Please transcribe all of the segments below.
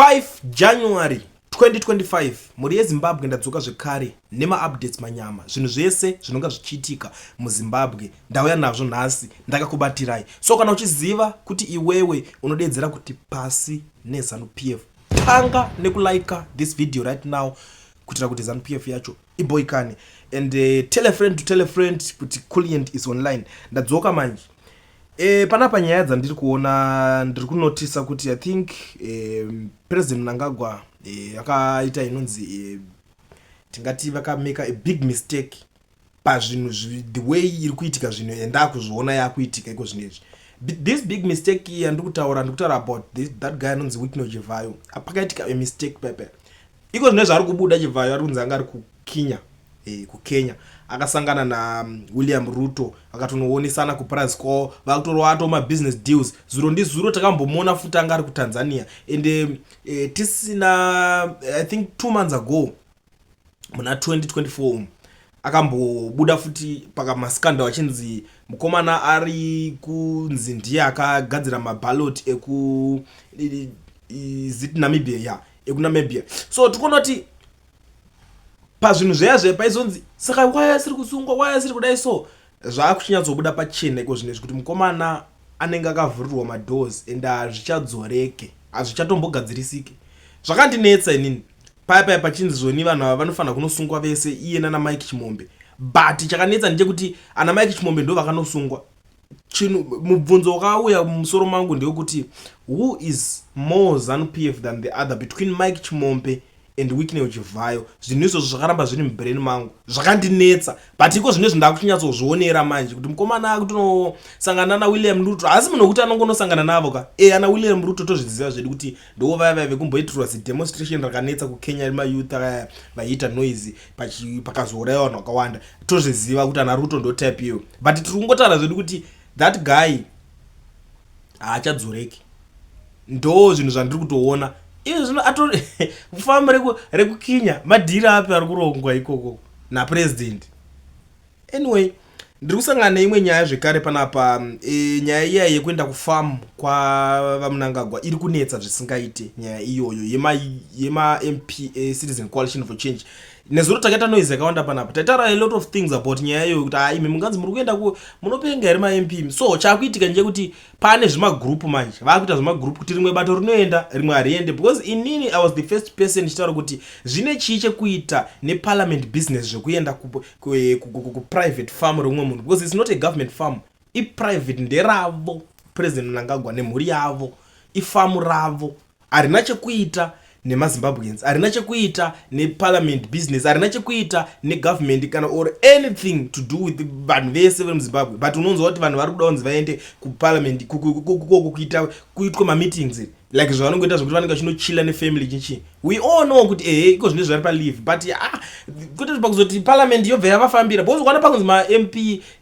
5 January 2025, mhuri yeZimbabwe, ndadzoka zvekare nemaupdates manyama, zvinhu zvese zvinonga zvichiitika muZimbabwe ndauya nazvo nhasi, ndakakubatirai. So kana uchiziva kuti iwewe unodedzera kuti pasi neZANU PF, tanga nekulika this video right now kuitira kuti ZANU PF yacho iboikane, and tell a friend to tell a friend kuti Kulient is online. Ndadzoka manje. Panapa nyaya dzandiri kuona, ndiri kunotisa kuti I think President Mnangagwa akaita inonzi tingati vakameka a big mistake pazvinhu, the way iri kuitika zvinhu, endakuzviona yakuitika iko zvino izvi. This big mistake yandiri kutaura, ndiri kutaura about that guy anonzi Wicknell Chivayo. Pakaitika a mistake pepe iko zvino zvaari kubuda. Chivayo ari kunzi anga ari kuKenya, kuKenya akasangana naWilliam Ruto, akatonoonesana kupurazi kwavo, vakutorwa ato mabusiness deals. Zuro ndizuro takambomuona futi anga ari kuTanzania, and tisina, I think 2 months ago, muna 2024 umu, akambobuda futi pakamascandal achinzi mukomana ari kunzi ndiye akagadzira maballot eku ziti Namibia, ya, ekuNamibia. So tikuona kuti pazvinhu zveya zve paizonzi saka why asiri kusungwa, why asiri kudai? So zvaakuchinyatsobuda pachena iko zvino izvi kuti mukomana anenge akavhurirwa madoors and hazvichadzoreke, hazvichatombogadzirisike. Zvakandinetsa inini paya paya pachinzi zvoni vanhu ava vanofanira kunosungwa vese, iye nana Mike Chimombe, but chakanetsa ndechekuti ana Mike Chimombe ndo vakanosungwa. Chinhu, mubvunzo wakauya mumusoro mangu ndewekuti who is more ZANU PF than the other between Mike Chimombe and Wicknell Chivayo? Zvinhu izvozvo zvakaramba zviri mubrain mangu, zvakandinetsa, but iko zvino izvi ndakuchinyatsozvionera manje kuti mukomana akutonosangana naWilliam Ruto. Haasi munhu wekuti anongonosangana navo ka. Ana William Ruto tozviziva zvedu kuti ndo vaya vaya vekumboitirwa zidemonstration rakanetsa kuKenya, remayouth akaya vaiita noise, pakazouraya vanhu vakawanda. Tozviziva kuti ana Ruto ndo type iyo, but tiri kungotaura zvedu kuti that guy haachadzoreki. Ndo zvinhu zvandiri kutoona izvo zvino atori famu rekuKenya. Madhiri api ari kurongwa ikoko napurezidendi? Anyway, ndiri kusangana neimwe nyaya zvekare panapa. Nyaya iya yekuenda kufamu kwaVaMnangagwa iri kunetsa zvisingaite, nyaya iyoyo yemaMP eCitizen Coalition for Change. Nezuro takaita noise yakawanda panapa, taitaura a lot of things about nyaya iyoyo, kuti hai, imi munganzi muri kuenda munopenga here maMP? So chaakuitika ndechekuti pane zvimagrupu manje, vaakuita zvemagrupu kuti rimwe bato rinoenda, rimwe hariende, because inini I was the first person ndichitaura kuti zvine chii chekuita neparliament business zvekuenda kuprivate farm remumwe munhu? Because it's not a government farm, iprivate, nderavo President Mnangagwa nemhuri yavo, ifamu ravo, harina chekuita nemaZimbabweans, harina chekuita neparliament business, harina chekuita negovernment kana or anything to do with vanhu vese vari muZimbabwe. But unonzwa kuti vanhu vari kuda kunzi vaende kuparliament kuita kuitwa mameetings like zvavanongoita zvokuti vanenge vachinochilla nefamily chichi. We all know kuti ehe, iko zvine zvari paleave, but ah, kwete pakuzoti parliament yobva yavafambira, because ukaona pakunzi maMP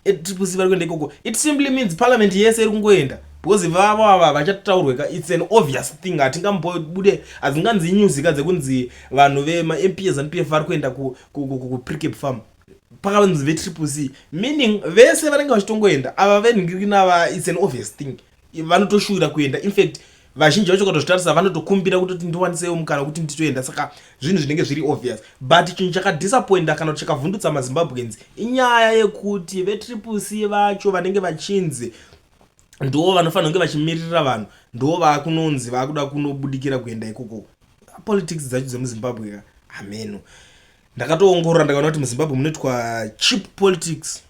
eTriple C vari kuenda ikoko, it simply means parliament yese iri kungoenda, because vavo ava vachataurweka. It's an obvious thing, hatingambobude, hadzinganzi inyuzika dzekunzi vanhu vemaMP eZANU PF vari kuenda kuPrecabe farm pakanzi veTriple C, meaning vese vanenge vachitongoenda. Ava venhingiriki, it's an obvious thing, vanotoshuvira kuenda. In fact, vazhinji vacho katozvitarisa vanotokumbira kutoti ndiwanisewo mukana wekuti nditoenda. Saka zvinhu zvinenge zviri obvious, but chinhu chakadisappointa kana kuti chakavhundutsa maZimbabweans inyaya yekuti veTriple C vacho vanenge vachinzi ndo vanofanira kunge vachimiririra vanhu, ndo vaakunonzi vaakuda kunobudikira kuenda ikoko. Politics dzacho dzemuZimbabwe ka, hameno. Ndakatoongorora ndakaona kuti muZimbabwe munoitwa cheap politics,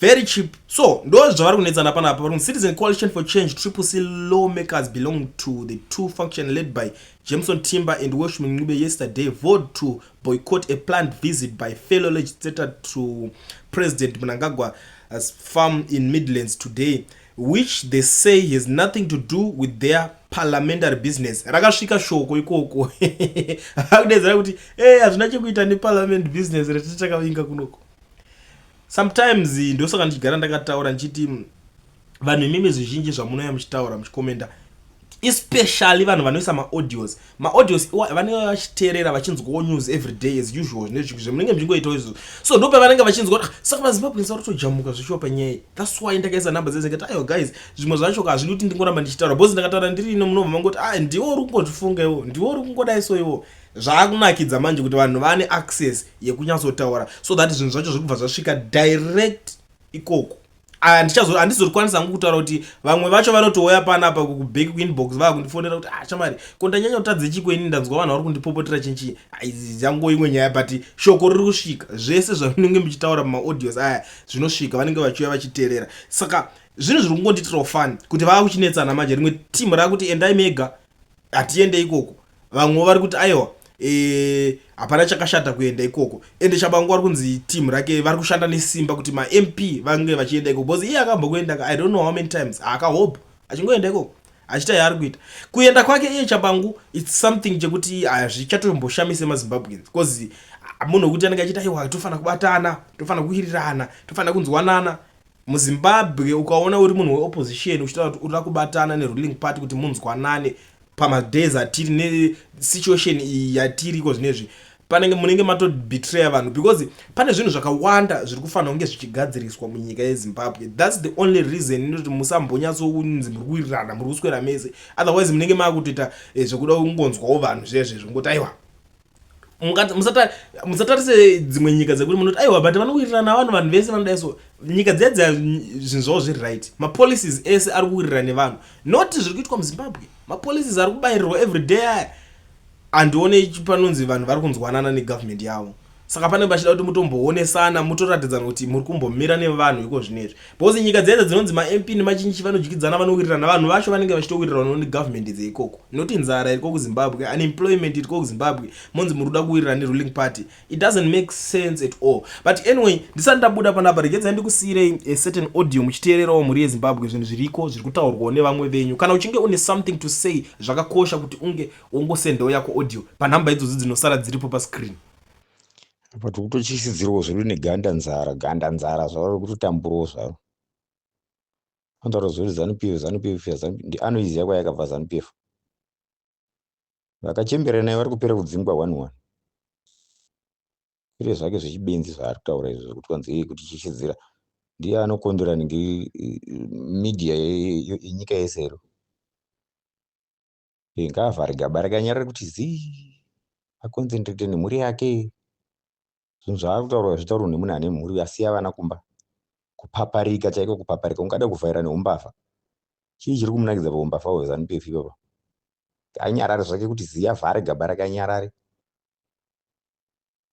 very cheap. So ndo zvavari kunetsana panapa. Vari Citizen Coalition for Change, Triple C, lawmakers belong to the two function led by Jameson Timber and Welshman Ncube yesterday vowed to boycott a planned visit by fellow legislator to President Mnangagwa's farm in Midlands today, which they say has nothing to do with their parliamentary business. Rakasvika shoko ikoko akudedzera kuti e, hazvina chekuita neparliament business retiti takavinga kunoko. Sometimes ndosaka ndichigara ndakataura ndichiti vanhu imimi, zvizhinji zvamunouya muchitaura, muchikomenda, Especially vanhu vanoisa maaudios, maaudios vanenge vachiteerera, vachinzwawo news every day as usual, zvemunenge muchingoitawo izvozvo. So ndo pavanenge vachinzwa kuti, "Ah, saka maZimbabweans vari kutojamuka zvichiwa panyaya." That's why ndakaisa namba dzese. Aiwa guys, zvimwe zvacho hazvidi kuti ndingoramba ndichitaura, because ndakataura ndiri ino, munobva mangoti, "A, ndiwo uri kungozvifunga iwo, ndiwo uri kungodai." So iwo zvaakunakidza manje kuti vanhu vane access yekunyatsotaura, so that zvinhu zvacho zviri kubva zvasvika direct ikoko. Handizorikwanisa hangu kutaura kuti vamwe vacho vanotouya panapa kuback kuinbox, vava kundifonera kuti, "Ah, shamari, ko ndanyanya kutadze chiko ini? Ndanzwa vanhu vari kundipopotera chinchi." Yango imwe nyaya, but shoko riri kusvika. Zvese zvamunenge muchitaura mumaaudios aya zvinosvika, vanenge vachiuya vachiteerera. Saka zvinhu zviri kungondiitirawo fun kuti vava kuchinetsana manje. Rimwe timu raakuti, "Endai mega, hatiende ikoko." Vamwewo vari kuti, "Aiwa, hapana chakashata kuenda ikoko." Ende Tshabangu vari kunzi timu rake vari kushanda nesimba kuti maMP vange vachienda ikoko, because iye akambokuenda, I don't know how many times, akahope achingoenda ikoko achiita yaari kuita. Kuenda kwake iye Tshabangu, it's something chekuti hazvichatomboshamise maZimbabweans, because munhu wekuti anenge achiita, "Aiwa, tofanira kubatana, tofanira kuwirirana, tofanira kunzwanana." MuZimbabwe ukaona uri munhu weopposition uchitaura kuti urida kubatana neruling party kuti munzwanane, pamadays atiri nesituation iyi yatiriko zvinezvi, panenge munenge matobetraya vanhu, because pane zvinhu zvakawanda zviri kufanira kunge zvichigadziriswa munyika yeZimbabwe. That's the only reason inoti musambonyatsonzi muri kuwirirana, muri kuswera mese. Otherwise munenge maakutoita zvekuda kungonzwawo vanhu zvezvezvo, ngoti aiwa, musatarise dzimwe nyika dzekuti munoti, "Aiwa, but vanowirirana vanhu, vanhu vese vanodai." So nyika dziya dziya zvinhu zvavo zviri right, mapolicies ese ari kuwirirana nevanhu, not zviri kuitwa muZimbabwe. Mapolicies ari kubayirirwa everyday aya, handione panonzi vanhu vari kunzwanana negovernment yavo. Saka pane pachida kuti mutomboonesana, mutoratidzana kuti muri kumbomira nevanhu iko zvinezvi, because nyika dzedza dzinonzi maMP nemachinchi vanodyidzana, vanowirirana, vanhu vacho vanenge vachitowirirana negovernment dzeikoko, noti nzara iriko kuZimbabwe, unemployment iriko kuZimbabwe, monzi muri kuda kuwirirana neruling party. It doesn't make sense at all. But anyway, ndisati ndabuda panapa, regedzai ndikusiyirei a certain audio muchiteererawo, mhuri yeZimbabwe, zvinhu zviriko zviri kutaurwawo nevamwe venyu. Kana uchinge une something to say, zvakakosha kuti unge ungosendawo yako audio panhamba idzodzo dzinosara dziripo pascreen. Apa tiri kutotyisidzirwawo zvedu neganda nzara, ganda nzara zvaro kutotamburawo zvaro. Anotaura zvoti ZANU PF, ZANU PF, anoiziva kwayakabva ZANU PF. Vakachembera naye vari kupera kudzingwa one one. Kwete zvake zvechibenzi zvaari kutaura izvo zvekuti kwanzi kutityisidzira. Ndiye anokondora nenge media yenyika yese here. Ngaavhare gaba rake, anyarare kuti zii, aconcentrate nemhuri yake. Zvinhu zvaari kutaura zvitaurwa nemunhu ane mhuri, asiya vana kumba. Kupaparika chaiko, kupaparika ungada kuvhaira neumbavha. Chii chiri kumunakidza paumbavha hweZANU PF ipapa? Anyarare zvake kuti zii, avhare gaba rake, anyarare.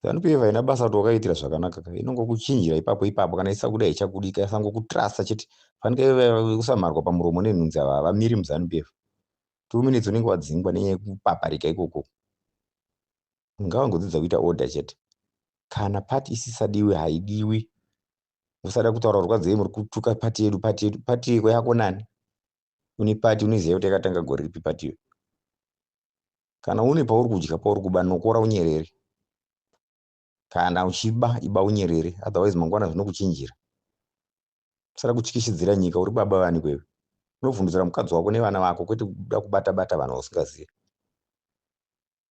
ZANU PF haina basa kuti wakaitira zvakanaka, inongokuchinjira ipapo ipapo. Kana isakuda haichakudi, ikasangokutrasta chete. Fanika kusamharwa pamuromo nenhunzi ava havamiri muZANU PF. 2 minutes unenge wadzingwa nenyaya yekupaparika ikoko. Ngavangodzidza kuita order chete. Kana pati isisadiwi, haidiwi. Musada kutaura rwadzei muri kutuka pati yedu, pati yedu, pati yeko yako nani? Une pati unoziva kuti yakatanga gore ripi pati iyo? Kana une pauri kudya, pauri kuba, nokora unyerere. Kana uchiba, iba unyerere, otherwise mangwana zvinokuchinjira. Usada kutyisidzira nyika, uri baba vani kwewe? Unovhundutsira mukadzi wako nevana vako, kwete kuda kubata bata vanhu vausingazivi.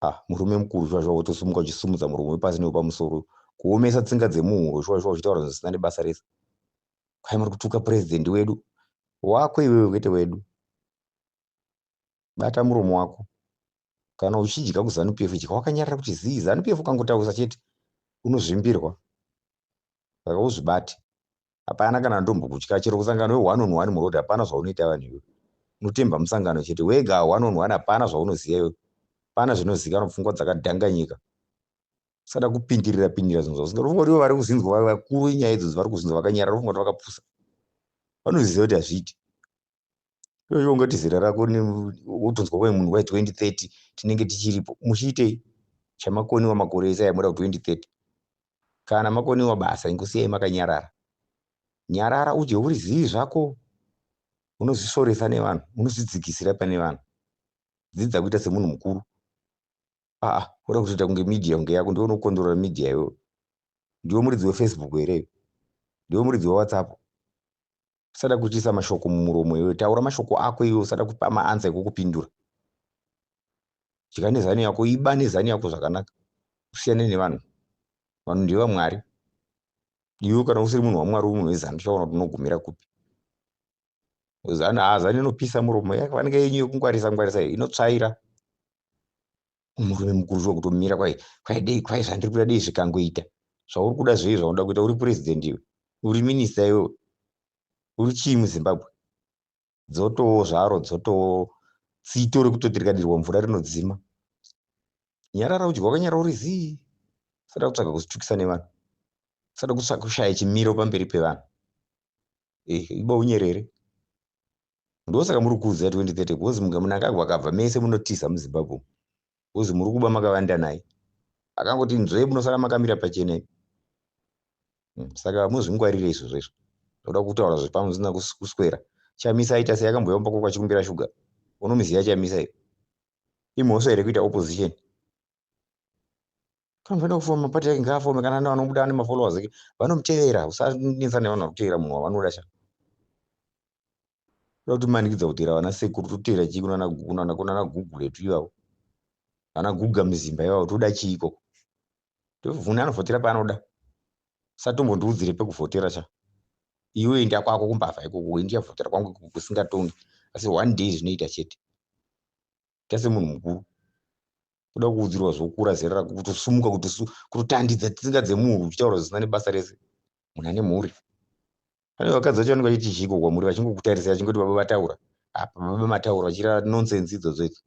Ah, murume mukuru shuwa shuwa, wotosimuka uchisimudza muromo wepasi newepamusoro, kuomesa tsinga dzemuhuro shuwa shuwa, uchitaura zvisina nebasa rese. Kwai muri kutuka purezidendi wedu. Wako iwewe, kwete wedu. Bata muromo wako. Kana uchidya kuZANU PF, idya wakanyarara kuti zii. ZANU PF ukangotaurisa chete unozvimbirwa, saka uzvibate. Hapana kana ndombokutya chero kusangano we1 on 1 muroad, hapana zvaunoita vanhu iwe. Unotemba musangano chete wega, 1 on 1 hapana zvaunoziva iwe, hapana zvinozikanwa, pfungwa dzakadhanganyika. Usada kupindirira pindirira zvinhu zvausinga. Unofunga kuti ivo vari kuzinzwa, vakuru venyaya idzodzo vari kuzinzwa vakanyarara, unofunga kuti vakapusa? Vanoziva kuti hazviiti. Iwe ungati zera rako wotonzwa kwai munhu wai 2030 tinenge tichiripo, muchiitei? Chamakoniwa makore ese aya, muda ku 2030? Kana makoniwa basa, ingosiyai makanyarara. Nyarara udye uri zii zvako. Unozvisoresa nevanhu, unozvidzikisira pane vanhu. Dzidza kuita semunhu mukuru. Aa, uda kutoita kunge media kunge yako, ndiwe unokontrora media iwewe? Ndiwe muridzi weFacebook here? Ndiwe muridzi weWhatsApp? Usada kutiisa mashoko mumuromo iwe. Taura mashoko ako iwe usada kupa maansa ekukupindura. Dya nezanu yako, iba nezanu yako zvakanaka. Usiyane nevanhu. Vanhu ndevamwari. Iwe kana usiri munhu wamwari uri munhu wezanu tichaona kuti unogumira kupi. Zanu haa zanu inopisa muromo yakafanike yenyu yekungwarisa ngwarisa iyo inotsvaira. Murume mukuru shuwa kutomira kwai kwai dei kwai zvandiri kuda dei zvikangoita. Zvauri kuda zvei zvaunoda kuita uri president iwe. Uri minister iwe. Uri chii muZimbabwe? Dzotowo zvaro dzotowo tsito rekutoti rikadirwa mvura rinodzima. Nyarara udye wakanyarara uri zii. Usada kutsvaga kuzitukisa nevanhu. Usada kushaya chimiro pamberi pevanhu. Eh, iba unyerere. Ndosaka muri kuudza 2030 because Mnangagwa akabva mese munotiza muZimbabwe. Because muri kuba makavanda naye. Akangoti nzvee munosara makamira pachena. Saka muzvingwarire izvozvo izvo. Ndoda kutaura zvepamusina kuswera. Chamisa aita sei akambouya kumba kwako achikumbira shuga. Unomuziva Chamisa iyo. Imhosva here kuita opposition? Kana vanoda kufoma mapati ake ngaafome kana vanobuda ane mafollowers ake vanomutevera. Usanetsa nevanhu vari kutevera munhu wavanoda sha. Kuda kutimanikidza kutevera vana sekuru totevera chii kunana kunana kunana Google etu ivavo. Vana Guga Muzimba ivavo toda chii ikoko. Tovhuna anovhotera paanoda. Usatombondiudzire pekuvhotera sha. Iwe enda kwako kumbavha ikoko ini ndichavhotera kwangu ikoko kusingatongi. Asi one day zvinoita chete. Ita semunhu mukuru. Kuda kuudzirwa zvokura zera rako kutosumuka kutotandidza tsinga dzemunhu uchitaura zvisina nebasa rese. Munhu ane mhuri. Pane vakadzi vacho vanenge vachiti chiko kwamuri vachingokutarisai vachingoti baba vataura. Apa baba mataura vachireva nonsense idzodzo idzo.